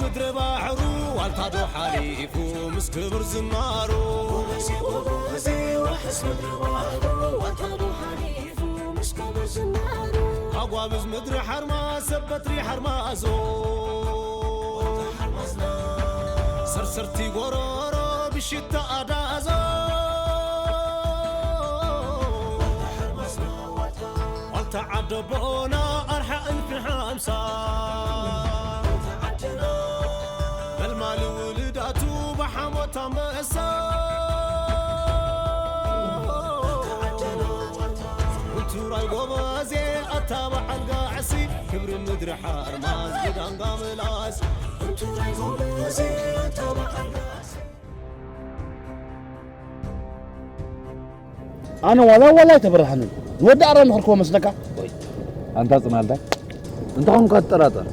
ምድሪ ባሕሩ ዋልታ ዶ ሓሊፉ ምስ ክብር ዝናሩ። ጎበዜ፣ ጎበዜ፣ ዋሕስ ምድሪ ባሕሩ ዋልታ ዶ ሓሊፉ ምስ ክብር ዝናሩ። ኣጓብዝ ምድሪ ሓርማዝ፣ ሰብ በትሪ ሓርማዞ። ዋልታ ሓርማዝና። ሰርሰርቲ ጎሮሮ ብሽታ ኣዳዞ። ዋልታ ሓርማዝና፣ ዋልታ ዓደቦና ኣርሓ እልፊ ሓምሳ። መልማሊ ውልዳቱ ብሓሞት ኣንበሳ። ውቱራይ ጎበዜ ኣታ በዓል ጋዕሲ፣ ክብሪ ምድሪ ሓርማዝ ብዳንጋ ምላስ። ውቱራይ ጎበዜ ኣታ በዓል ጋዕሲ። ኣነ ዋላ ዋላ ኣይተበራህንን። ንወዲ ኣራም ዝኸድክዎ መስለካ? ኣንታ ጽናልታይ፣ እንታይ ኾንካ ትጠራጠር?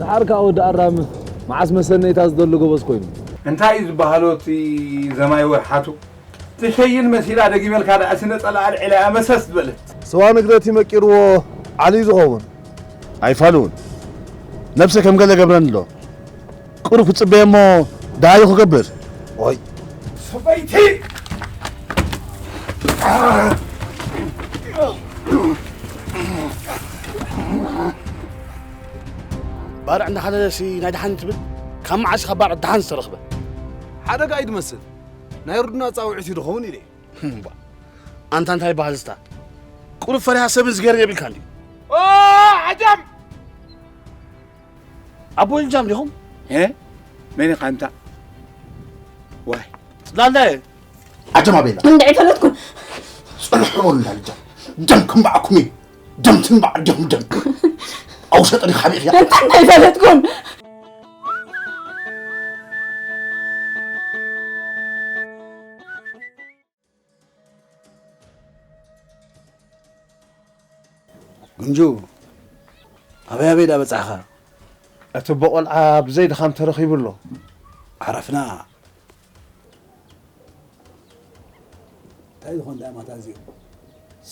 ደሓር ከኣ ወዲ ኣራም መዓስ መሰነይታ ዝደሉ ጎበዝ ኮይኑ። እንታይ እዩ ዝበሃሎ እቲ ዘማይ ወርሓቱ? ትሸይን መሲላ ደጊመልካ ደኣ ስነ ጸላኣል ዒላያ መሰስ ዝበለት። ስዋ ንግደት ይመቂርዎ ዓሊ ዝኸውን። ኣይፋሉን። ነብሰ ከም ገለ ገብረን ኣሎ። ቁሩብ ክጽበየ እሞ ደሃዩ ክገብር። ኦይ። ሰበይቲ! ባርዕ እንዳሓለለሲ ናይ ደሓን ትብል? ካብ መዓስ ኢኻ ባርዕ ደሓን ዝተረኽበ? ሓደጋ እዩ ዝመስል። ናይ ርዱና ጻውዒት እዩ ዝኸውን ኢለ። እምባ። ኣንታ እንታይ በሃል ዝታ? ቁሩብ ፈሪሃ ሰብን ዝገርም የብልካን ድዩ? ኦ፣ ዓጃም! ኣቦይ ልጃም ዲኹም? እ? መን ኢኻ ኣንታ? ዋይ። ጽላልዳየ። ዓጃም ኣቤላ። እንድዒ ፈለጥኩን። ጽንሑ በሉ እንዳ ልጃም። ደም ክንባዕኩም እዩ። ደም ትንባዕ ደም ደም። ኣውሰጠ ዲኻ ሓቢእኽያ? እንታይ እንታይ ፈለጥኩን? ጉንጁ፣ ኣበይ ኣበይ ዳ በጻሕኻ? እቲ ኣቦ ቆልዓ ብዘይ ድኻም ተረኺቡ ኣሎ። ዓረፍና። እንታይ ዝኾን ደኣ ማታ እዚኦም?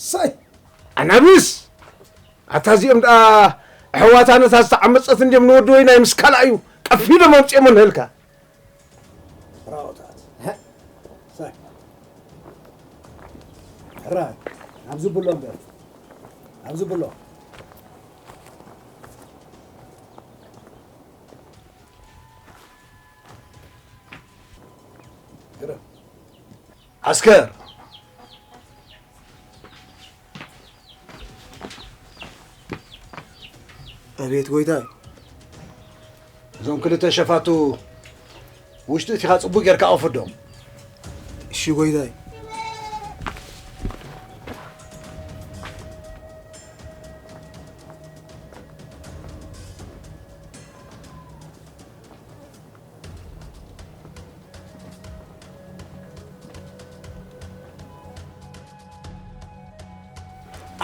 ሰይ! ኣናብስ! ኣታ እዚኦም ደኣ ኣሕዋታ ነታ ዝተዓመጸት እንድዮም ንወዲ ወይናይ ምስ ካልኣዩ ቀፊዶም ኣምጺኦሞ ንህልካ። ራኦታት። ሳይ። ሕራይ። ኣብዚ ብሎ እምበር። ኣብዚ ብሎ። ግረ። ዓስከር። ኣቤት ጎይታይ። እዞም ክልተ ሸፋቱ ውሽጢ እቲኻ ጽቡቕ ጌርካ ኣውፍዶም። እሺ ጎይታይ።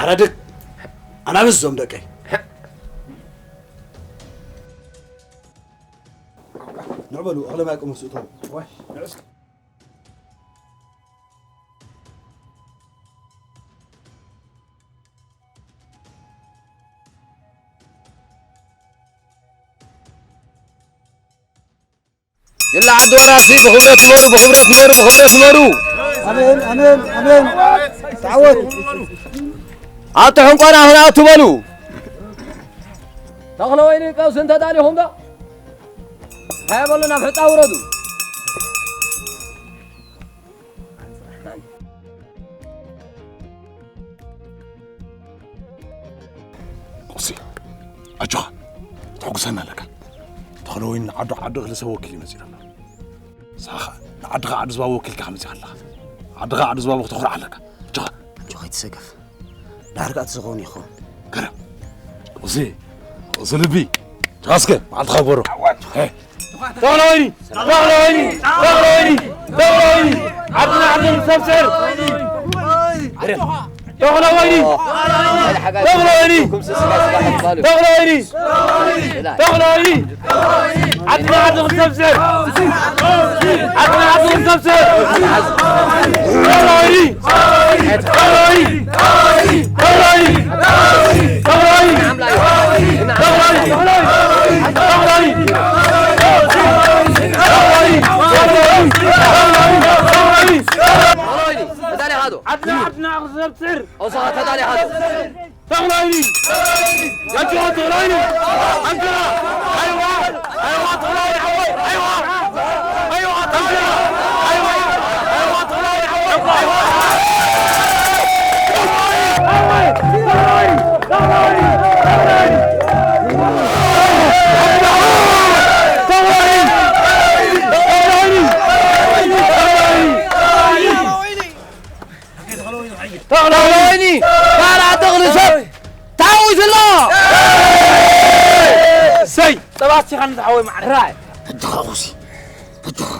ኣራድቅ ኣናብስ ዞም ደቀይ። ንዕ በሉ፣ እኽለ ማይ ቅመሱ፣ እተዉ። ዋይ፣ ንዕ እስኪ። የላ ዓዲ ዋራሲ ብኽብረት ንበሩ፣ ብኽብረት ንበሩ፣ ብኽብረት ንበሩ። ኣሜን፣ ኣሜን፣ ኣሜን። ተዓወት። ኣቲ ሕንቋና ህና ኣቱ በሉ። ተኽለ ወይኒ ቀውሲ እንተዳሊኹም ዶ? ሃያ በሉ ናብ ሕጣ ውረዱ። ቁሲ፣ ኣጆኻ፣ ተሕጉሰና ኣለካ። ተኽለ ወይኒ ንዓዱ ዓዲ እኽሊ ሰብ ወኪል እዩ መጺኡ ኣሎ። ንስኻ ንዓድኻ ዓዲ ዝባብ ወኪልካ መጺኻ ኣለኻ። ዓድኻ ዓዲ ዝባብ ክተኹርዕ ኣለካ። ኣጆኻ። ኣጆኻ ኣይትሰከፍ። ዳርጋ እቲ ዝኾነ ይኹን። ገረም። ቁሲ፣ ቁሲ ልቢ። ጃስከ፣ መዓልትኻ ግበሮ። ሄ። ተኽለ ወይኒ፣ ተኽለ ወይኒ፣ ተኽለ ወይኒ፣ ተኽለ ወይኒ። ዓድና ዓዲ ሰብስር። ተኽለ ወይኒ፣ ተኽለ ወይኒ፣ ተኽለ ወይኒ፣ ተኽለ ወይኒ። ዓድና ዓዲ ሰብስር። ዓድና ዓዲ ሰብስር። ተኽለ ወይኒ፣ ተኽለ ወይኒ፣ ተኽለ ወይኒ። ተኽለ ወይኒ፣ ተኽለ ወይኒ፣ ተኽለ ወይኒ። ዓድና ዓድና ክሰብስር። ኣውሳኻ ተጣሊኻ። ተኽላይኒ! ኣጆኻ ተኽላይኒ! ኣጆኻ! ኣይዋ! ኣይዋ ተኽላይኒ ሓወይ! ኣይዋ! ኣይዋ ተኽላይኒ! ኣይዋ! ኣይዋ ተኽላይኒ ሓወይ! ኣይዋ! ተኽለወይኒ! ባርያ ተኽሊ ሰብ! ተዓዊቱ ኣሎ! ሰይ! ጸባ ኣስቲኻኒ ዝሓወይ ማዕረ። ራይ! በጃኻ ኹሲ! በጃኻ!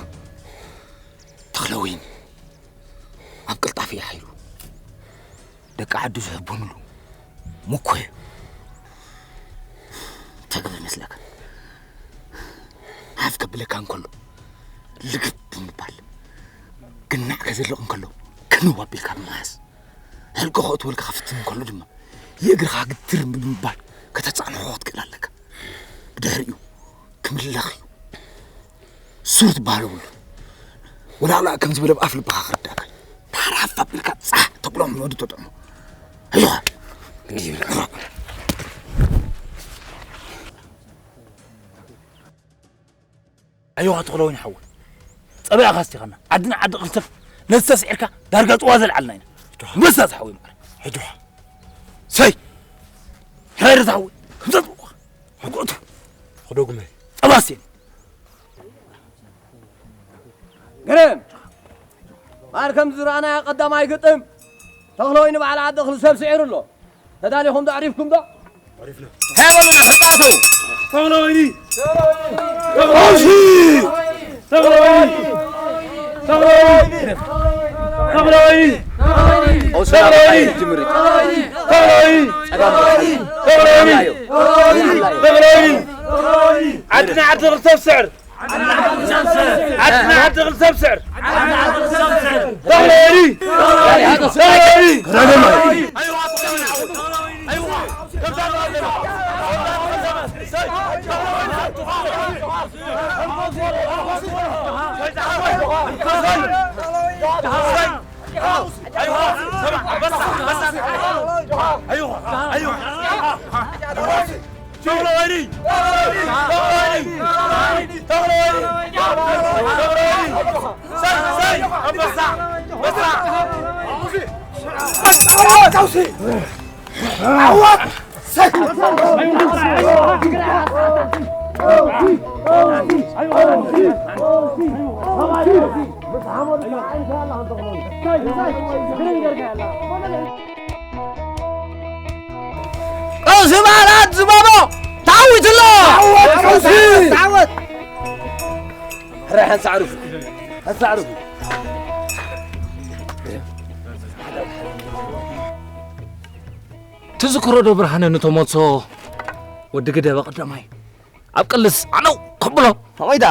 ተኽለወይኒ! ኣብ ቅልጣፊ እዩ ሓይሉ። ደቂ ዓዱ ዝሕበኑሉ ምኮ እዩ። እንታይ ገለ ይመስለካ? ሃፍ ከብለካ እንከሎ ልግብ ብምባል፣ ግናዕ ከዝልቕ እንከሎ ክንው ኣቢልካ ብምሓዝ፣ ሕልቆ ከእትወልካ ክፍትን እንከሎ ድማ የእግርኻ ግትር ብምባል ከተጻንሖ ክትክእል ኣለካ። ብድሕሪኡ ክምለኽ እዩ። ሱር ትበሃል የብሉ። ወላዕላ ከም ዝበለ ብኣፍ ልብኻ ክርዳእካ እዩ። ድሓር ሃፍ ኣቢልካ ጻሕ ተብሎም ንወዲ ተጥዕሞ። ኣይዋ! ኣይዋ ተኽለወይኒ ሓወይ። ጸባ ኢኻ ኣስቲኻና። ዓድና ዓዲ ቅልጥፍ ነዝተስዒርካ ዳርጋ ጽዋ ዘልዓልና ኢና። ኣንበሳ ዝሓወይ ማዕረ። ኣጆኻ። ሰይ! ሕራይ ርታ ሓወይ። ከምዛ ጽቡቕ። ሕጎቱ። ክደጉመ። ጸባ ኣስቲኒ። ግርም! ማር ከም ዝረኣናዮ ቀዳማይ ግጥም ተኽለወይኒ በዓል ዓዲ እኽሊ ሰብ ስዒሩ ኣሎ። ተዳሊኹም ዶ ኣዕሪፍኩም ዶ? ኣዕሪፍና። ሃይ በሉና፣ ተጻወቱ። ተኽለወይኒ! ተኽለወይኒ! ተኽለወይኒ! ተኽለወይኒ! ተኽለወይኒ! ዓድና ዓዲ እኽሊ ሰብ ስዕር! ዓድና ዓዲ እኽሊ ሰብ ስዕር! ተኽለወይኒ! ተኽለወይኒ! ቀውሲ በዓል ዓዲ ዝባቦ ተዓዊቱ ኣሎ። ተዓወት! ተዓወት! ሕራይ ሓንሳእ ኣዕርፉ። ሓንሳእ ኣዕርፉ። ትዝክሮ ዶ ብርሃነ ንተመልሶ ወዲ ግደበ ቀዳማይ ኣብ ቅልስ ዓነው ከብሎ? ተቖይዳ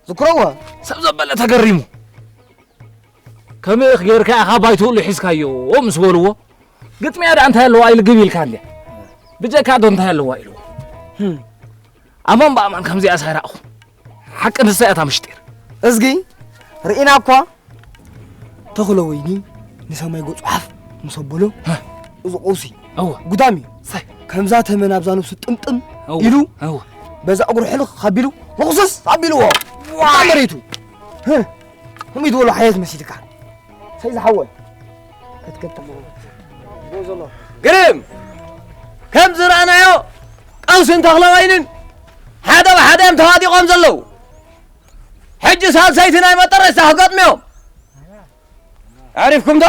ዝክረዎ ሰብ ዘበለ ተገሪሙ። ከመይ ኢኽ ጌርካ ኢኻ ባይትኡ ሒዝካዮ ምስ በልዎ፣ ግጥሚያ ደኣ እንታይ ኣለዋ ኢሉ ግብ ኢልካ እንድያ። ብጀካ ዶ እንታይ ኣለዋ ኢልዎ። ህም። ኣማን ብኣማን ከምዚኣስ ኣይረኣኹ። ሓቂ ንሳ እያ እታ ምሽጢር። እዝጊ ርኢና እኳ ተኽለ ወይኒ ንሰማይ ገጹ ሓፍ ምስ ኣበሎ፣ ሃ። እዚ ቀውሲ እወ። ጉዳም እዩ። ሳይ። ከምዛ ተመን ኣብዛ ነብሱ ጥምጥም እወ። ኢሉ፣ እወ። በዛ እግሩ ሕልኽ ኣቢሉ፣ ንኹስስ ኣቢልዎ። ዋይ! እታ መሬቱ። ህህ። ከመይ ዝበሎ ሓየት መሲልካ? ሰይ ዝሓወ። ክትገጥሞ። ግርም! ከም ዝረኣናዮ፣ ቀውስን ተኽለ ወይንን ሓደ ብሓደ እዮም ተዋዲቖም ዘለዉ። ሕጂ ሳልሰይቲ ናይ መጠረሽታ ክገጥሙ እዮም። ኣዕሪፍኩም ዶ?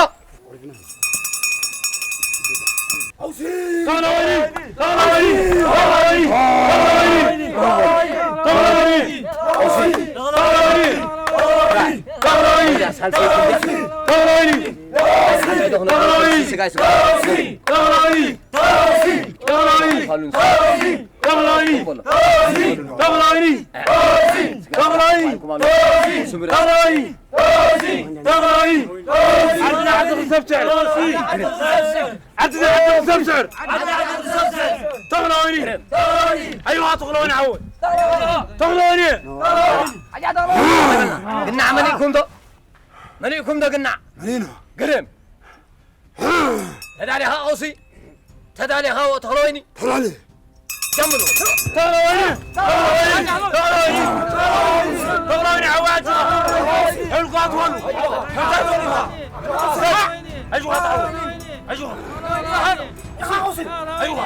ዓድና ዓዲ ክሰብስዕ። ዓድና ዓዲ ክሰብስዕ። ተኽለወይኒ። ኣይዋ ተኽለወይኒ ሓወይ። ተኽለወይኒ። ግናዕ መሊእኩም ዶ? መሊእኩም ዶ ግናዕ? መሊእና። ግርም። ተዳሊኻ ቀውሲ፣ ተዳሊኻ ተኽለወይኒ። ተላሊ። ጀምሩ። ተኽለወይኒ፣ ተኽለወይኒ፣ ተኽለወይኒ፣ ተኽለወይኒ፣ ዓዋጅ። ሕልኳት በሉ። ሕልኳት በሉ። ኣጅዋ ተዓወት። ኣጅዋ። ኣጅዋ።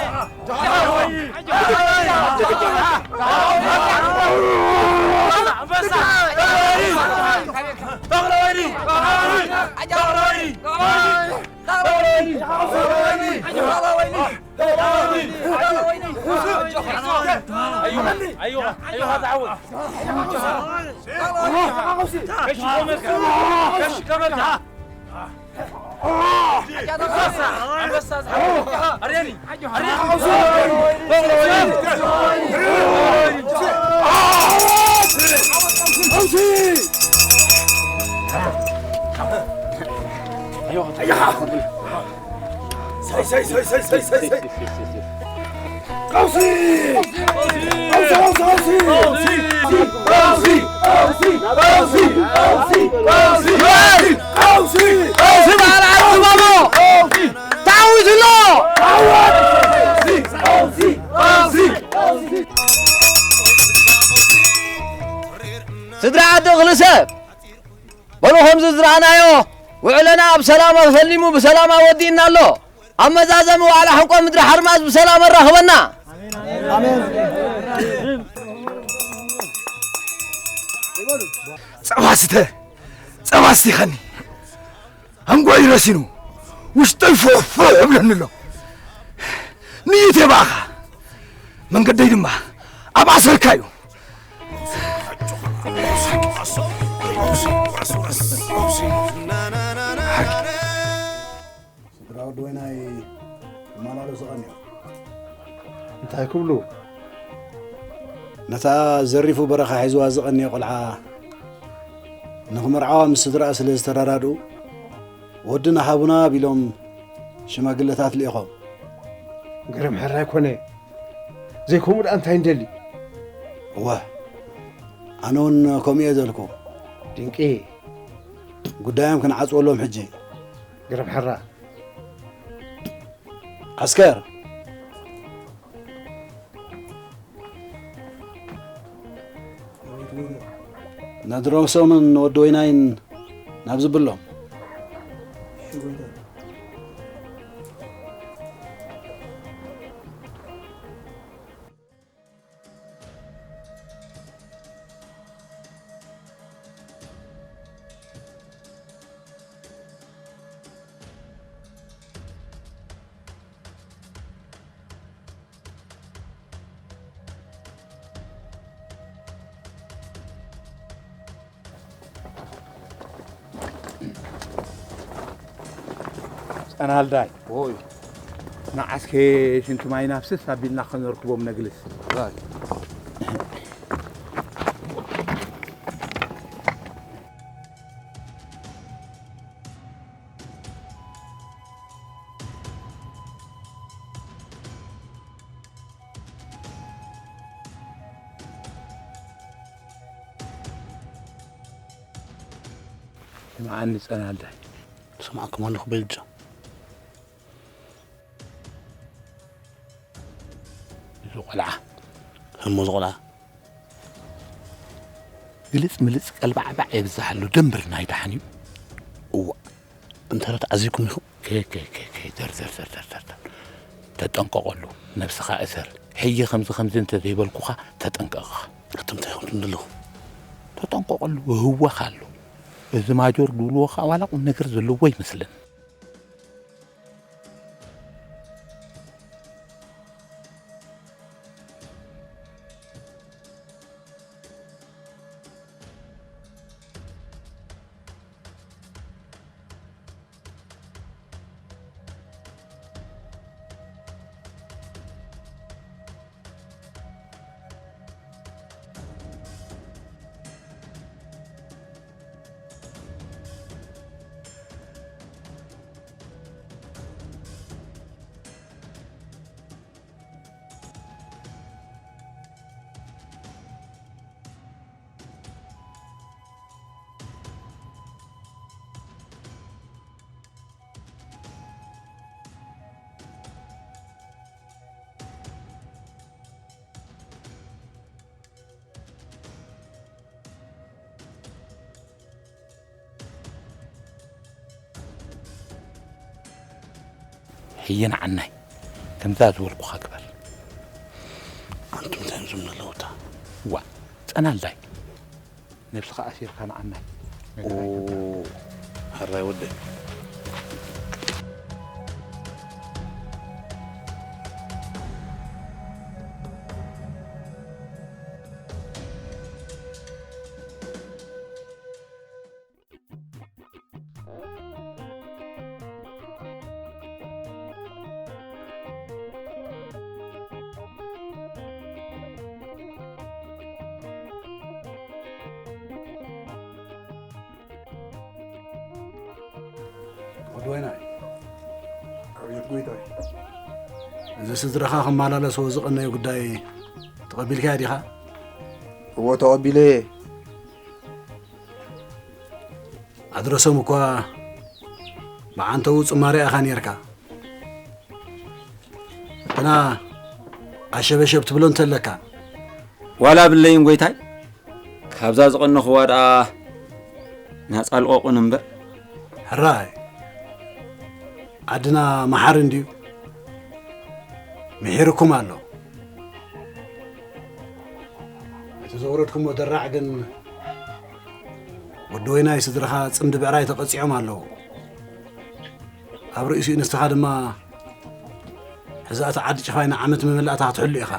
ስድራ ዓዲ እኽሊ ሰብ፣ በሉ ከምዚ ዝረኣናዮ ውዕለና ኣብ ሰላም ኣፈሊሙ ብሰላም ኣወዲእና ኣሎ። ኣብ መዛዘሚ ዋዕላ ሕንቆ ምድሪ ሓርማዝ ብሰላም ኣራኽበና። ጸባ ስተ፣ ጸባ ስቲኸኒ። ኣንጎይ ረሲኑ፣ ውሽጠይ ፉሕ ፉሕ እብለኒ ኣሎ። ንይት የባእኻ፣ መንገደይ ድማ ኣብ ኣሰርካ እዩ። ስድራ ወዲ ወይናይ ይመላለሱ ቀንዮም። እንታይ ክብሉ? ነታ ዘሪፉ በረኻ ሒዝዋ ዝቐንየ ቆልዓ ንኽምርዓዋ ምስ ስድራኣ ስለ ዝተረዳድኡ፣ ወድና ሃቡና ቢሎም ሽማግለታት ልኢኾም። ገረም ሕራይ ኮነ። ዘይከምኡ ደኣ እንታይ እንደሊ? እወ፣ ኣነ እውን ከምኡ እየ ዘልኩ። ድንቂ። ጉዳዮም ክንዓጽወሎም ሕጂ። ገረም ሕራ። ዓስከር። ነድሮሶምን ወዲ ወይናይን ናብ ዝብሎም። ጸናልዳይ። ኦይ። ንዓስከ ሽንቲ ማይ ናፍስስ ኣቢልና ከነርክቦም ነግልስ። ራይ። ስምዓኒ ጸናልዳይ። ስምዓኩም ኣለኹ በልጃ። እዚ ቆልዓ፣ ህሞት ቆልዓ። ግልጽ ምልጽ ቀልባዕባዕ የብዝሓሉ፣ ደንብር ናይ ደሓን እዩ። እዋ፣ እንተ ተዓዚብኩም ኢኹም። ከ፣ ከ፣ ከ፣ ከ፣ ደር፣ ደር፣ ደር፣ ደር፣ ደር፣ ደር። ተጠንቀቐሉ፣ ነብስኻ እሰር። ሕጂ ከምዚ፣ ከምዚ እንተ ዘይበልኩኻ፣ ተጠንቀቕኻ። ኣቱም እንታይ ኢኹም ትብሉ ዘለኹም? ተጠንቀቐሉ፣ ይህወኽ ኣሎ። እዚ ማጆር ድብልዎ ኸኣ ዋላ ቁም ነገር ዘለዎ ኣይመስልን። ህየ ንዓናይ ከምዛ ዝበልኩኻ ግበር። ኣንቱም እንታይ እዮም ዝብሉ ዘለዉ እታ? ዋ፣ ጸናልዳይ። ነብስኻ ኣሲርካ ንዓናይ ነገር ኣይትብላዕ። ኦ፣ ሕራይ ወደይ። ወዲ ወይናይ። ኣቤት ጎይታይ። እዚ ስድራኻ ክመላለስዎ ዝቐነዩ ጉዳይ ተቐቢልካዮ ዲኻ? እዎ፣ ተቐቢለየ። ኣድረሶም እኳ ብዓንተዉ ጽማርያ ኢኻ ኔርካ። ግና ኣሸበሸብ ትብሎ እንተለካ። ዋላ ብለይን ጎይታይ፣ ካብዛ ዝቐነኽዋ ደኣ ናጻ ልቐቑን እምበር። ሕራይ፣ ዓድና መሓሪ እንድዩ። ምሒርኩም ኣሎ። እቲ ዘውረድኩሞ ድራዕ ግን ወዲ ወይናይ ስድራኻ ጽምዲ ብዕራይ ተቐጺዖም ኣለዉ። ኣብ ርእሲኡ ንስኻ ድማ ሕዛእቲ ዓዲ ጭፋይ ንዓመት መመላእታ ክትሕሉ ኢኻ።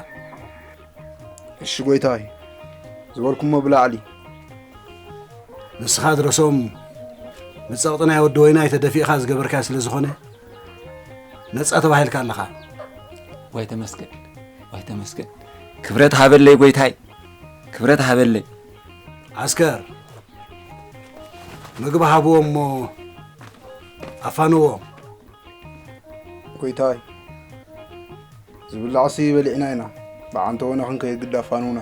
እሺ ጎይታይ፣ ዝበልኩሞ ብላዕሊ። ንስኻ ድረሶም ብጸቕጢ ናይ ወዲ ወይናይ ተደፊእኻ ዝገበርካዮ ስለ ዝኾነ ነጻ ተባሂልካ ኣለኻ። ዋይ ተመስገን፣ ዋይ ተመስገን። ክብረት ሃበለይ ጎይታይ፣ ክብረት ሃበለይ። ዓስከር፣ ምግቢ ሃብዎም እሞ ኣፋንዎም። ጎይታይ፣ ዝብላዕሲ በሊዕና ኢና። ብዓንተቦና ክንከይድ ግዲ ኣፋንዉና።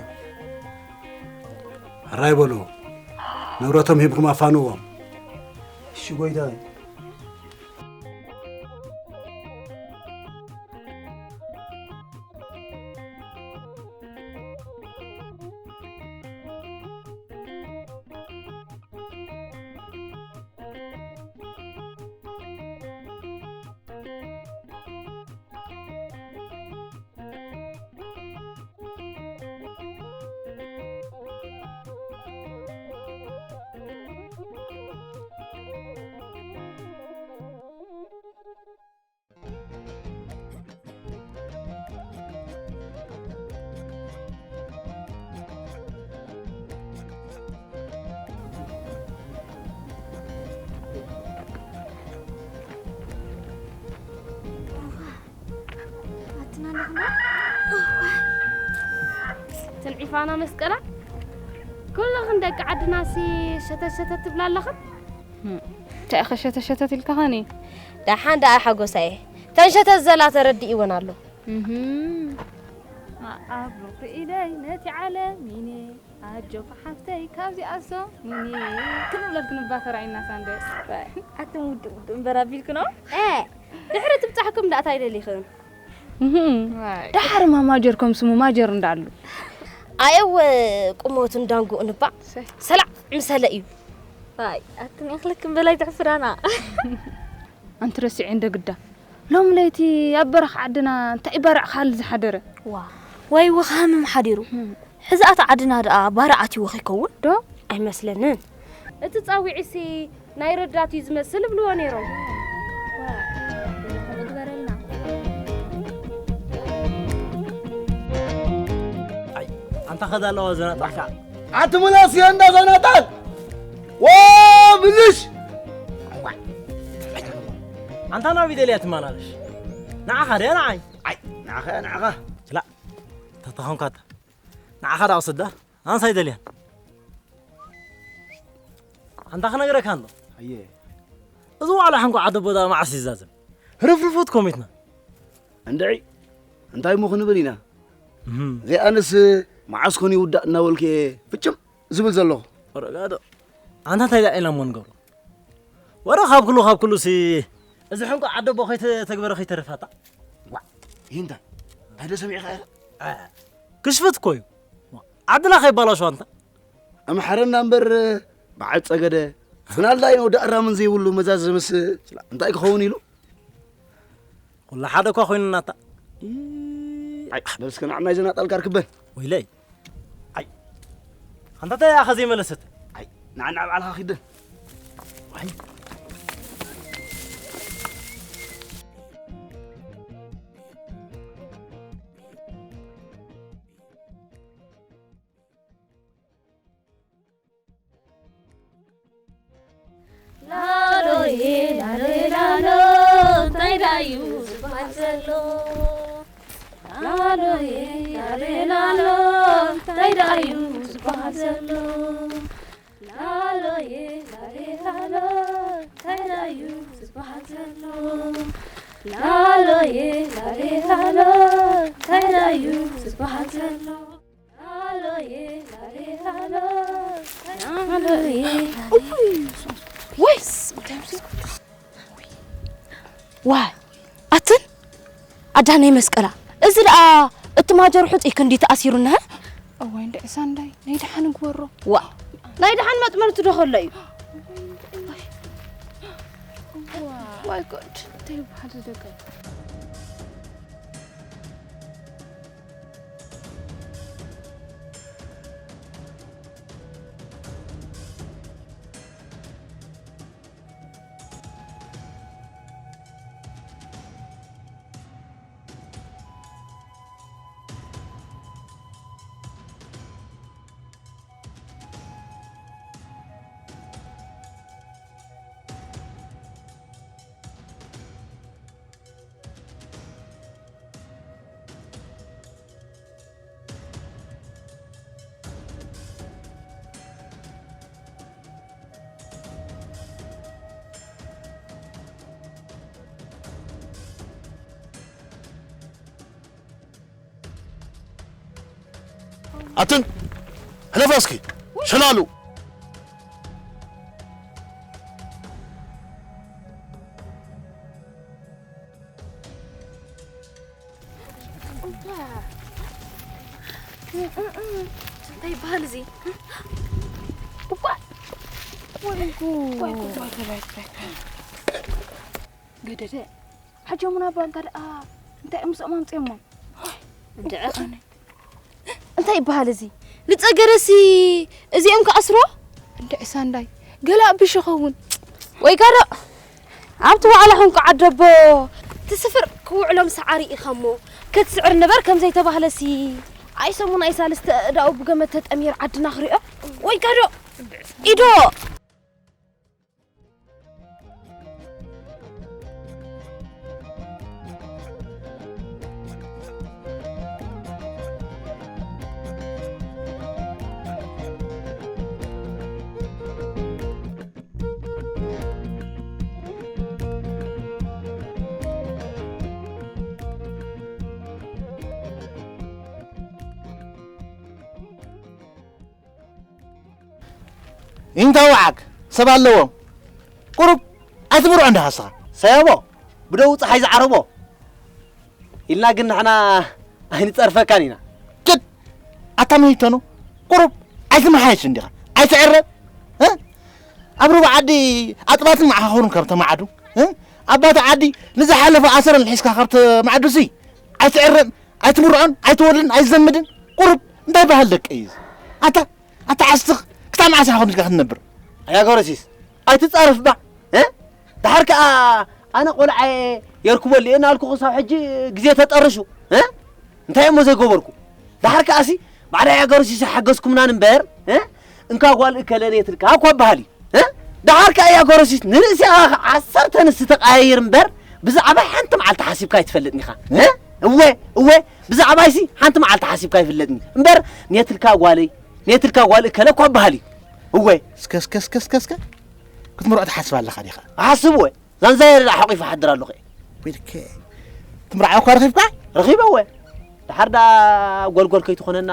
ሕራይ በሉ፣ ንብረቶም ሂብኩም ኣፋንዎም። እሺ ጎይታይ። ኣትና ኣለኹና። ተልዒፋና መስቀላ። ኩልኽን ደቂ ዓድናሲ ሸተት ሸተት ትብላ ኣለኽን? እንታይ ኢኸ ሸተት ሸተት ኢልካኸኒ? ደሓን ደኣ ሓጎሳየ። ተን ሸተት ዘላ ተረዲእወን ኣሎ። እህም። ኣኣብ ኢደይ ነቲ ዓለም ኢነ ኣጆኺ ሓፍተይ ካብዚኣሶም ኢነ ክንብለልክን እባ ተራኢና ሳንደ። ኣቱም ውድእ ውድእ እምበር ኣቢልክኖ? እ፣ ድሕሪ ትብጻሕኩም ደኣ ታይ ደሊኽን? እህም። ዋይ። ደሓር ማማጀር ከም ስሙ ማጀር እንዳሉ። ኣየወ ቁሞትን ዳንጉኡን እባ ሰይ። ሰላዕ ምሰለ እዩ። ኣይ፣ ኣቱም ያኽለክም በላይ ትሕፍራና። ኣንቲ ረሲዐ እንደ ግዳ። ሎም ለይቲ ኣብ በረኻ ዓድና እንታይ ባርዕ ካል ዝሓደረ? ዋ፣ ወይ ወኻምም ሓዲሩ። ህም። ሕዚ ኣቲ ዓድና ደኣ ባርዕ ኣትይዎ ከይከውን? ዶ? ኣይመስለንን። እቲ ጻዊዒሲ ናይ ረዳት እዩ ዝመስል እብልዎ ነይሮም። ኣይ፣ ኣንታ ኸዛ ኣለዋ ዘናጣዕካ። ኣቲ ሙለስ እንዳ ዘናጣል! ዋ፣ ብልሽ! ኣንታ ናብይ ደልያ ትመላለሽ? ንዓኻ ድያ ንዓይ? ኣይ፣ ንዓኻ፣ ንዓኻ። ችላ፣ ተተኾንካ እታ። ንዓኻ ደኣ ክስዳ፣ ኣንሳይ ደልያን። ኣንታ ክነግረካ ኣሎ። ኣየ። እዚ ዋዕላ ሕንኳ ዓደቦ ደኣ መዓስ ይዛዘም? ህርፍርፉት ኮሚትና። እንድዒ፣ እንታይ እሞ ክንብል ኢና? እህም። ዘይኣነስ መዓስ ኮን ይውዳእ እናበልኩ እየ ፍጭም ዝብል ዘለኹ። ወረጋዶ፣ ኣንታ እንታይ ደኣ ኢና እሞ ንገብሮ? ወረ ካብ ኩሉ፣ ካብ ኩሉ ሲ፣ እዚ ሕንቆ ዓደቦ ከይተተግበረ ከይተረፋታ። ዋ፣ ይህ እንታይ? እንታይ ዶ ሰሚዕኻ ኢኻ? እ፣ ክሽፈት እኮ እዩ። ዓድና ከይባላሸዋ እንታ። ኣምሓረና እምበር በዓል ጸገደ፣ ፍናልዳይ ነው ዳእራምን ዘይብሉ መዛዘምስ እንታይ ክኸውን ኢሉ? ወላ ሓደ እኳ ኮይኑና እታ። ኣይ፣ በል እስከ ንዓና ይዘና ጣልካ ርክበን። ወይለይ። ኣይ፣ ኣንታ እንታይ ኢኻ ዘይመለሰት? ኣይ፣ ንዓና ባዕልኻ ኪደን። ኣይ። ላሎዬ ላሎዬ ላሎ እንታይ ዳዩ ዝበሃል ዘሎ? ላሎዬ ላሎዬ ላሎ እንታይ ዳዩ ዝበሃል ዘሎ? ላሎዬ ላሎዬ ላሎ እንታይ ዳዩ ዝበሃል ዘሎ? ላሎዬ ላሎዬ ላሎ እንታይ ዳዩ ዝበሃል ዘሎ? ወይስ ዋይ ኣትን ኣዳነይ መስቀላ እዚ ደኣ እቲ ማጀር ሑጥ እዩ ክንዲ ተኣሲሩና እዋይ እንደ ዕሳ እንዳይ ናይ ደሓን ግበሮ ዋ ናይ ደሓን መጥመርቲ ዶ ከሎ እዩ ዋይ ጉድ እንታይ ይበሃል ደገ ኣትን ሕለፋ እስኪ ሸላሉ እንታይ ይበሃል እዚ? ገደደ ሓጆምና እባ እንካ ደኣ እንታይ እዮም ምስኦም ኣምፅኦሞ እንድዒ እንታይ ይበሃል እዚ ንፀገረሲ እዚኦም ክኣስሮ እንድዒ ሳንዳይ ገለ ኣቢሽ ይኸውን ወይ ጋዶ ኣብቲ ዋዕላ ኹንኩ ዓደቦ እቲ ስፍር ክውዕሎም ሰዓሪ ኢኸሞ ክትስዕር ንበር ከም ዘይተባህለሲ ኣይ ሰሙን ኣይ ሳልስቲ እዳኡ ብገመድ ተጠሚር ዓድና ክሪኦ ወይ ጋዶ ኢዶ ኢንታ ወዓግ ሰብ ኣለዎ ቁሩብ ኣይትምርዖ እንዳ ሃስኻ ሰያቦ ብደው ፀሓይ ዝዓረቦ ኢልና ግን ንሕና ኣይንፀርፈካን ኢና ክድ ኣታ መይተኑ ቁሩብ ኣይትመሓየሽ እንዲኻ ኣይትዕረብ እ? ኣብ ሩባ ዓዲ ኣጥባትን መዓኻኽሩን ካብ ተማዓዱ እ? ኣባቲ ዓዲ ንዝሓለፈ ኣሰረን ሒዝካ ካብ ተማዓዱሲ ኣይትዕረብ ኣይትምርዖን ኣይትወልን ኣይትዘምድን ቁሩብ እንታይ ባህል ደቂ እዩ ኣታ ኣታ ዓስትኽ ክሳብ መዓስ ኢኻ ከምዚልካ ክትነብር ኣያ ጎረሲስ ኣይትጻረፍ ባ እ ድሓር ከኣ ኣነ ቆልዓ የርክበሉ እየ እናበልኩ ክሳብ ሕጂ ግዜ ተጠርሹ እ እንታይ እሞ ዘይገበርኩ ድሓር ከኣሲ ባዕዳ ኣያ ጎረሲስ ሓገዝኩምናን እምበር እ እንካ ጓል እከለ ነየትልካ እኳ በሃል እዩ እ ድሓር ከኣ ኣያ ጎረሲስ ንርእሲኣ ዓሰርተ ንስቲ ተቐያይር እምበር ብዛዕባ ሓንቲ መዓልቲ ሓሲብካ ኣይትፈልጥን ኢኻ እ እወ እወ ብዛዕባይሲ ሓንቲ መዓልቲ ሓሲብካ ኣይፍለጥን እምበር ነየትልካ ጓለይ ነየትልካ ጓል እከለ እኳ በሃል እዩ እወ እስከ እስከ እስከ እስከ እስከ ክትምርዖ ትሓስብ ኣለኻ ዲኻ? እሓስብ ወ ዛንዛየ ደኣ ሓቂፉ ሓድር ኣለኹ እየ። ወይልከ ትምርዓው እኳ ረኺብካ? ረኺበ ወ ደሓር ደኣ ጎልጎል ከይትኾነና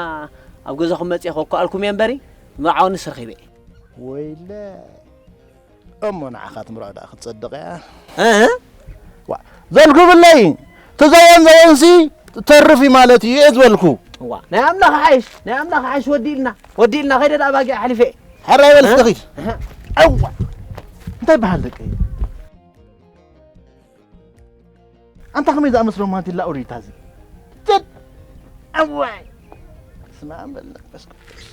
ኣብ ገዛኹም መፂአ ከኳኣልኩም እየ እምበሪ ምርዓውንስ ረኺበ እየ። ወይለ እሞ ንዓኻ ትምርዖ ደኣ ክትጸድቕ እያ። እህ ዘልኩብለይ ትዘየን ዘየንሲ ትተርፍ እዩ ማለት እዩ እየ ዝበልኩ። እዋ ናይ ኣምላኽ ሓይሽ ናይ ኣምላኽ ሓይሽ ወዲልና ወዲልና ከይደ ደኣ ባጊዕ ኣሕሊፈ እየ። ሕራይ በል እስከ ኺድ። እዋ እንታይ በሃል ደቀይ። ኣንታ ከመይ ዝኣመስሎ ማንቲላ ኦሪታ እዚ? ጀድ! ኣዋይ! ስማ በል መንፈስ ቅዱስ።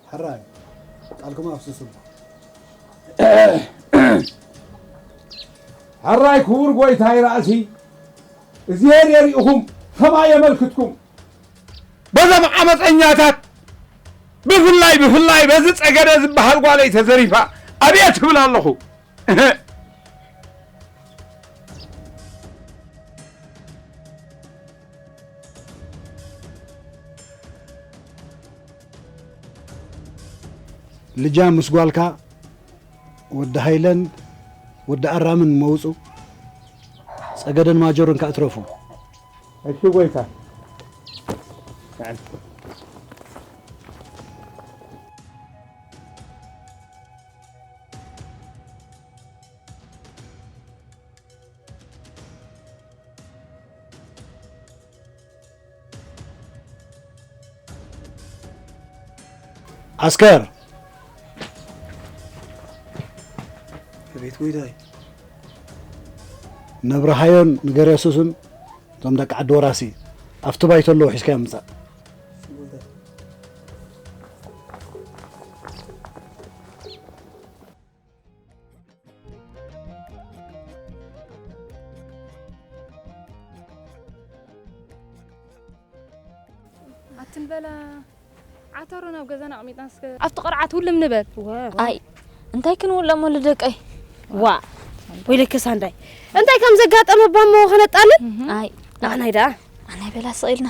ሕራይ፣ ቃልኩም ኣፍስሱ። ሕራይ ክቡር ጎይታይ ራእሲ፣ እግዚኣብሔር የሪእኹም፣ ሰማይ የመልክትኩም። በዞም ዓመፀኛታት ብፍላይ፣ ብፍላይ በዚ ጸገደ ዝበሃል ጓለይ ተዘሪፋ ኣብየ ትብል ኣለኹ። ልጃ ምስ ጓልካ ወዲ ሃይለን ወዲ ኣራምን መውፁ ጸገደን ማጆርን ከኣ ትረፉ። እሺ ጎይታ። ዓስከር። ቤት ጎይታይ። ነብርሃዮን ንገርየሱስን እቶም ደቂ ዓዲ ወራሲ ኣብቲ ባይቶ ኣለዉ ሒዝካዮም ምጻእ። ኣትን በላ ዓተሮ ናብ ገዛና ኣቕሚጥና እስከ ኣብቲ ቅርዓት ውልም ንበል። ኣይ እንታይ ክንውለሞ ልደቀይ? ዋ ወይለከ ሳንዳይ እንታይ ከም ዘጋጠመ ባሞ ከነጣልን? ኣይ ንዓናይ ደኣ ኣናይ በላ ስቕ ኢልና።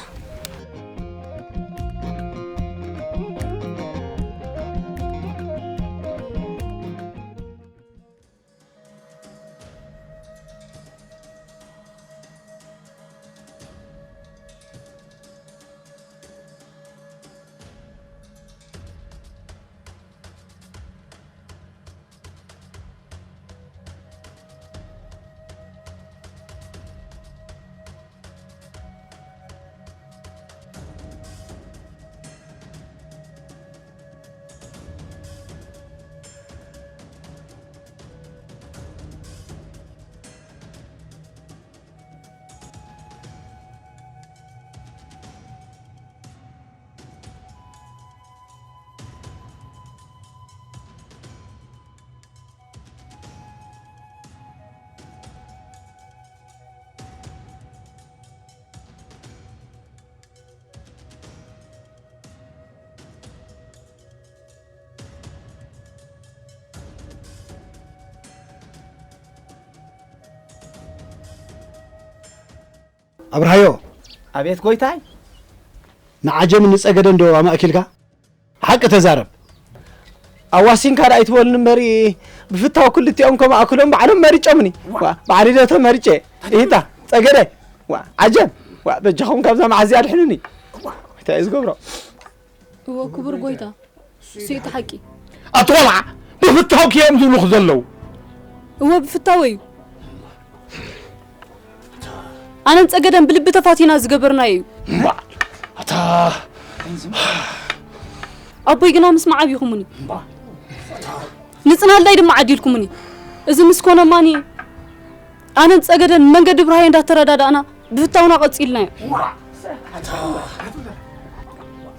ኣብርሃዮ። ኣቤት ጎይታይ። ንዓጀምን ንጸገደን ዶ ኣማእኪልካ? ሓቂ ተዛረብ። ኣዋሲንካ ዳ ኣይትበሉን እምበሪ፣ ብፍታው ክልቲኦም ከማእክሎም ባዕሎም መሪጾምኒ። ዋ፣ ባዕሊ ዶ ተመሪጨ? ኢታ፣ ጸገደ። ዋ፣ ዓጀብ። ዋ፣ በጃኹም ካብዛ መዓዝያ ኣድሕኑኒ። እንታይ እዩ ዝገብሮ? እወ፣ ክቡር ጎይታ፣ እሱ እቲ ሓቂ። ኣቲ ቆልዓ፣ ብፍታውኪ እዮም ዝብሉኽ ዘለዉ። እወ፣ ብፍታወይ እዩ። ኣነን ጸገደን ብልቢ ተፋቲና ዝገበርናዮ እዩ። እምባ፣ ኣታ ኣቦይ ግና ምስማዕ ኣቢኹሙኒ። እምባ፣ ኣታ ንጽናልዳይ ድማ ዓዲልኩሙኒ። እዚ ምስ ኮነ ማኒ ኣነን ጸገደን መንገዲ ብርሃየ እንዳተረዳዳእና ብፍታውና ቀጺልናዮ።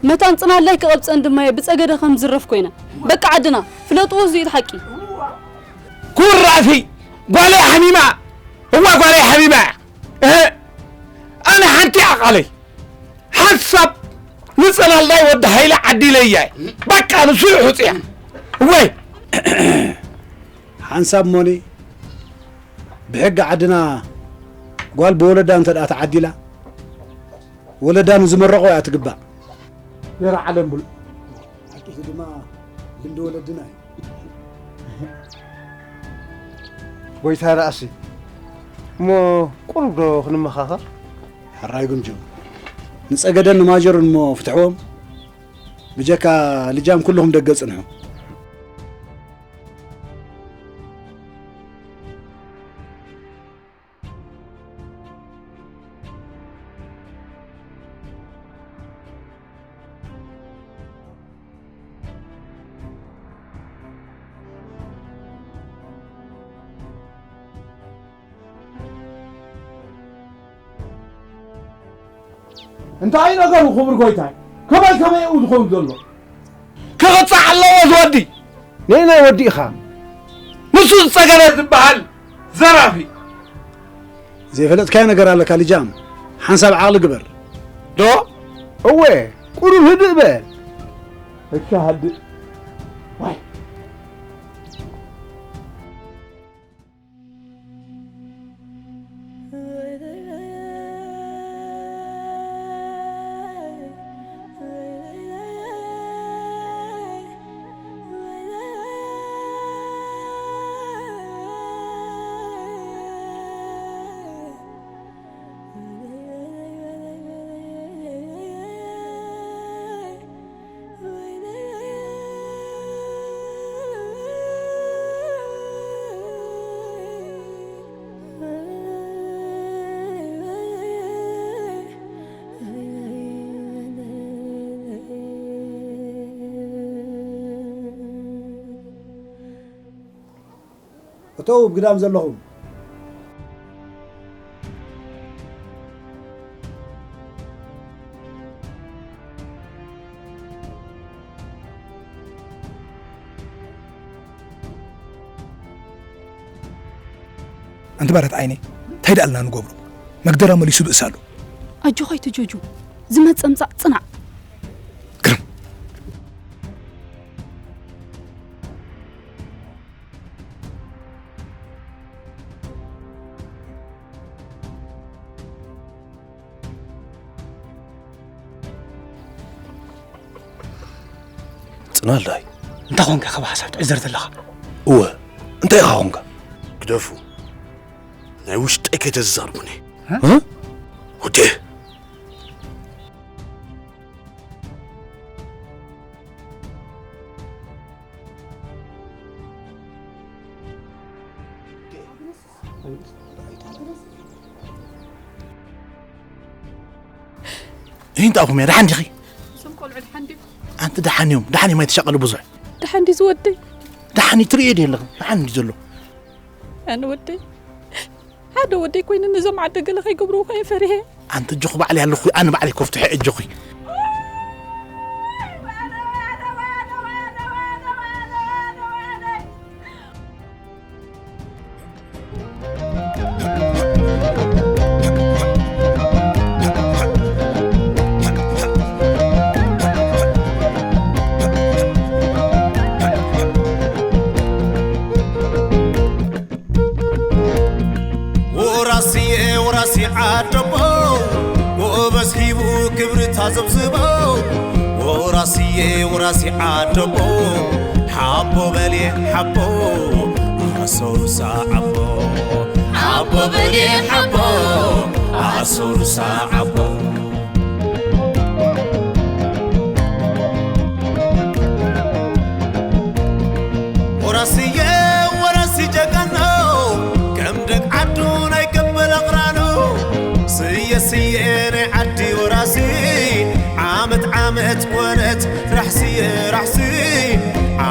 መታን ጽናላይ ክቐብጸን ድማ እየ ብጸገደ ከም ዝረፍ ኮይነ። በቃ ዓድና፣ ፍለጥዎ እዚ እዩ ሓቂ። ኩራፊ፣ ጓለይ ሓሚማ፣ እዋ ጓለይ ሓሚማ። እህ፣ ኣነ ሓንቲ ኣቓለይ። ሓንሳብ ንጽላልዳይ ወዲ ሃይለ ዓዲለያ። በቃ ንሱ እዩ ሕጹያ። እወይ። ሓንሳብ ሞኒ ብሕጊ ዓድና ጓል ብወለዳ እንተ ደኣ ተዓዲላ፣ ወለዳ ንዝመረቖ እያ ትግባእ። የራ ዓለም ብሉ። ሓቂ ድማ ልምዲ ወለድና እዩ። ጎይታ ረኣሲ፣ እሞ ቁሩብ ዶ ክንመኻኸር? ሕራይ ጉምጁ፣ ንጸገደን ንማጀሩን እሞ ፍትሕዎም። ብጀካ ልጃም ኩልኹም ደገ ጽንሑ። እንታይ ነገሩ ክቡር ጎይታይ? ከመይ ከመይ እዩ ዝኸውን ዘሎ? ክቕጻዕ ኣለዎ ዝወዲ። ነየናይ ወዲ ኢኻ? ንሱ ዝጸገነ ዝበሃል ዘራፊ። ዘይፈለጥካዮ ነገር ኣለካ ልጃም። ሓንሳብ ዓቕሊ ግበር። ዶ? እወ፣ ቁሩብ ህድእ በል። እካ ሃድእ። ዋይ። እተው ብግዳም ዘለኹም። ኣንቲ ባራት ዓይነይ፣ እንታይ ደኣልና ንገብሮ? መግደራ መሊሱ ብእስ ኣሎ። ኣጆኻ ኣይትጆጁ፣ ዝመጽእ ምጻእ ጽናዕ። ግርም። ጽናል ዳይ። እንታይ ኾንካ ካብ ሓሳብ ትዕዘር ዘለኻ? እወ፣ እንታይ ኢኻ ኾንካ? ግደፉ። ናይ ውሽጠይ ከይተዛርቡኒ። እ? ወዴ። ይንጣኹም እያ፣ ደሓን ዲኺ? እዞም ቆልዑ ደሓን ድዮም? ኣንቲ ደሓን እዮም፣ ደሓን እዮም፣ ኣይትሻቐሉ ብዙሕ። ደሓን ድዩ ዝወደይ? ደሓን እዩ፣ ትርእዮ ድየ ኣለኺ? ደሓን እዩ ዘሎ። ኣነ ወደይ፣ ሓደ ወደይ ኮይኑ ነዞም ዓዲ ገለ ከይገብርዎ እኮ እየ ፈሪሄ። ኣንቲ ኣጆኺ ባዕለይ ኣለኹ፣ ኣነ ባዕለይ ኮፍትሐ ኣጆኺ። ወራስየ ወራሲ ዓደቦ፣ ጎበዝ ሂቡ ክብሪ ታዘብዝቦ። ወራስየ ወራሲ ዓደቦ፣ ሓቦ በልየ ሓቦ፣ ኣሶርሳ ዓቦ። ሓቦ በልየ ሓቦ፣ ኣሶርሳ ዓቦ። ወራስየ ወራሲ ጀጋኑ፣ ከም ደቅ ዓዱ ናይ ገበል ኣቕራኑ። ስየ ስየ ናይ ዓዲ ወራሲ፣ ዓመት ዓመት ኮነት ራሕስየ ራሕሲ።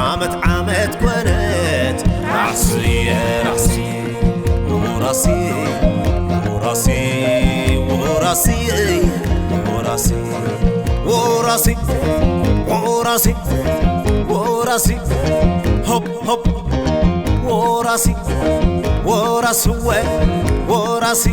ዓመት ዓመት ኮነት ራሕስየ ራሕሲ። ወራሲ፣ ወራሲ፣ ወራሲ፣ ወራሲ፣ ወራሲ፣ ወራሲ፣ ወራሲ፣ ሆፕ፣ ሆፕ፣ ወራሲ፣ ወራስወ፣ ወራሲ፣